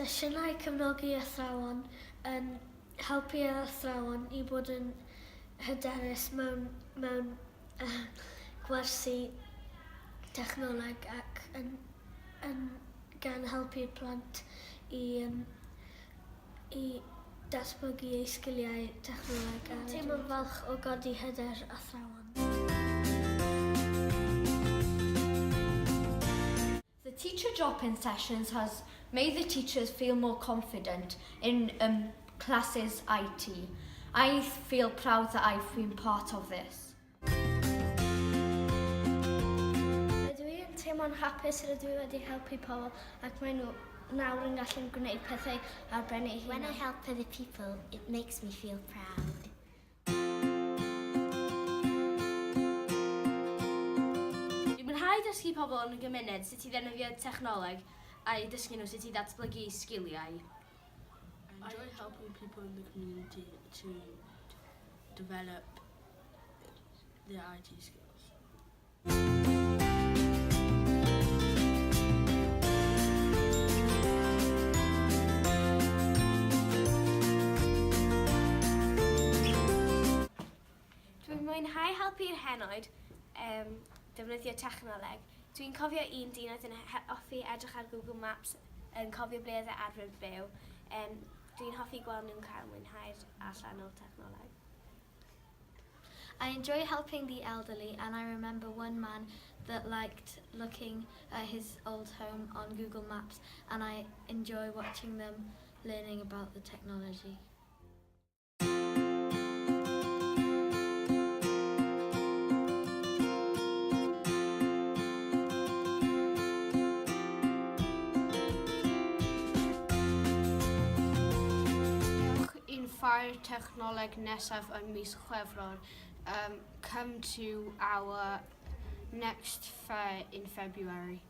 Sesiynau cefnogi athrawon yn helpu yr athrawon i bod yn hyderus mewn mewn gwersi technoleg ac yn yn gan helpu'r plant i yym i datblygu eu sgiliau technoleg a Teimlo'n falch o godi hyder athrawon. The teacher drop-in sessions has made the teachers feel more confident in um, classes IT. I feel proud that I've been part of this. Rydw i yn teimlo'n hapus rydw i wedi helpu pobl ac maen nhw nawr yn gallu gwneud pethau ar ben eu hunain. When I help other people, it makes me feel proud. Dwi'n mwynhau dysgu pobl yn y gymuned sut i ddefnyddio technoleg a'u dysgu nhw sut i ddatblygu sgiliau. I enjoy helping people in the community to develop their IT skills. Dwi'n mwynhau helpu'r henoed um, defnyddio technoleg. Dwi'n cofio un dyn oedd yn hoffi edrych ar Google Maps yn cofio ble oedd e arfer byw. Um, dwi'n hoffi gweld nhw'n cael mwynhau'r allan o'r technoleg. I enjoy helping the elderly and I remember one man that liked looking at his old home on Google Maps and I enjoy watching them learning about the technology. Ewch i'n ffair technoleg nesaf ym mis Chwefror. Um, come to our next fair in February.